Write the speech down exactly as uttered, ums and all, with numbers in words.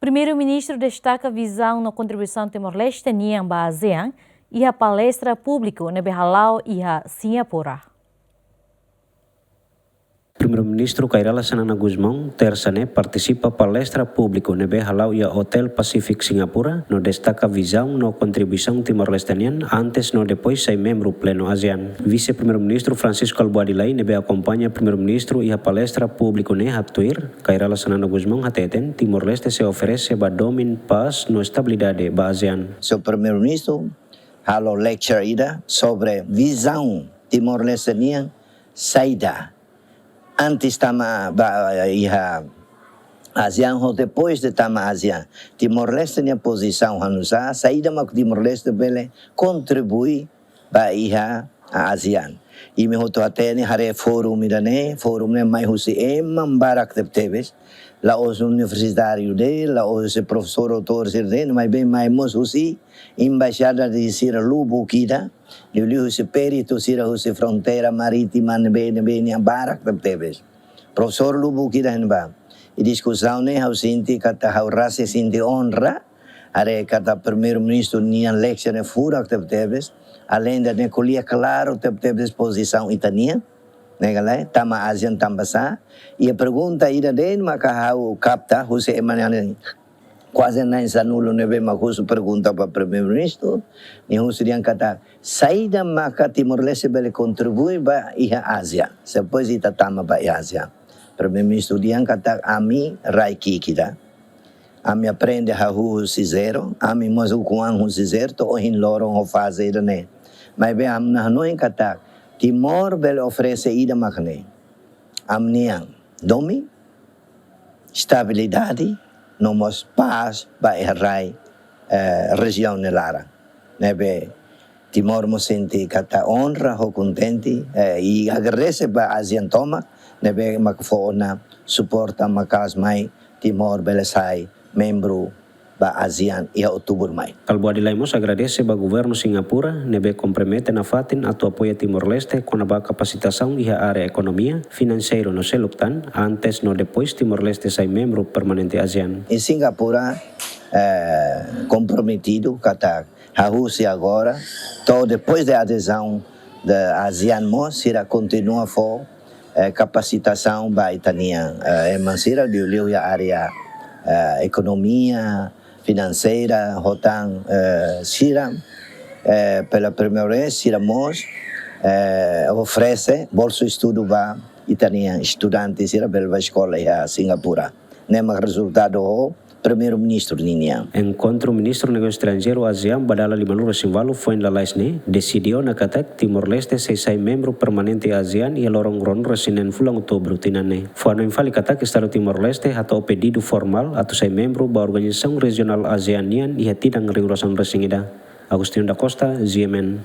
Primeiru-Ministru destaka vizaun no kontribuisaun Timor-Leste nian ba ASEAN iha palestra públiku ne'ebé hala'o iha Singapura. Primeiru-Ministru Kay Rala Xanana Gusmão, tersa ne'e, partisipa palestra públiku ne'ebé hala'o iha Hotel Pacific Singapura, no destaka vizaun no kontribuisaun Timor-Leste nian antes no depois sai membru plenu ASEAN. Vise-Primeiru-Ministru Francisco Albuady Lay ne'ebé akompaña Primeiru-Ministru iha palestra públiku ne'e haktuir, Kay Rala Xanana Gusmão hateten, Timor-Leste sei oferese ba domin, pás no estabilidade ba ASEAN. Señór Primeiru-Ministru halo lecture ida sobre vizaun Timor-Leste nian saida antes tama ba iha ASEAN ho depois de tama ASEAN. Timor-Leste nia pozisaun hanusá, saida mak Timor-Leste bele kontribui ba iha ASEAN. Imi hotu hatene haree forum ida-ne'e, forum ne'e mai husi ema barak tebetebes. La'ós universitáriu de'it, la'ós husi profesór doutór sira de'it, maibé mai mós husi embaixada sira lubuk ida, liuliu husi peritu sira husi fronteira marítima ne'ebé, ne'ebé nia barak tebetebes. Profesór lubuk ida iha ne'ebá. I diskusaun ne'e ha'u sente katak ha'u rasik sente onra, haree katak Primeiru-Ministru nian lecture ne'e furak tebetebes, alende ne'e ko'alia klaru tebetebes pozisaun ita-nian, ne'e ka lae, tama ASEAN tanba sá. I pergunta ida de'it maka ha'u kapta husi ema na'in, kuaze na'in-sanulu ne'ebé mak husu pergunta ba Primeiru-Ministru, nia husu dehan katak saida maka Timor-Leste bele kontribui ba iha ASEAN, depois ita tama ba iha ASEAN. Primeiru-Ministru dehan katak ami rai ki'ik ida. Ami aprende hahú husi zero, ami mós ukun an husi zero, to'o ohin loron ho faze ida-ne'e. Maibé ami hanoin katak Timor bele oferese ida mak ne'e. Ami-nian domin, estabilidade, no mós pás ba iha rai, eh, rejiaun nia laran. Ne'ebé Timor mós sente katak onra ho kontente, eh, i agradese ba ASEAN tomak, ne'ebé mak fó ona suporta maka'as mai Timor bele sai membru ba ASEAN iha Outubru mai. Albuady Lay mós agradese ba governu Singapura ne'ebé kompromete nafatin atu apoia Timor-Leste kona-ba kapasitasaun iha área ekonomia, finanseiru no seluk tan, antes no depois Timor-Leste sai membru permanente ASEAN. I Singapura, eh, komprometidu katak hahú husi agora to'o depois de adezaun de ASEAN mós sira kontinua fó, eh, kapasitasaun ba ita-nia, eh, ema sira liuliu iha área, eh, ekonomia, finanseira, ho tan, eh, sira, eh, pela primeira vez sira mós, eh, oferese bolsa estudu ba ita-nia estudante sira bele bá eskola iha Singapura. Ne'e mak rezultadu ho Primeiru-Ministru ninian. Enkontru Ministru Negósiu Estranjeiru ASEAN ba dala limanulu-resin-ualu foin lalais ne'e deside ona katak Timor-Leste sei sai membru permanente ASEAN iha loron ruanulu-resin-neen fulan Outubru tinan ne'e. Fó-hanoin fali katak Estadu Timor-Leste hato'o pedidu formál atu sai membru ba organizasaun rejionál ASEAN nian iha tinan rihun-resin-ida. Agostinho da Costa, G M N.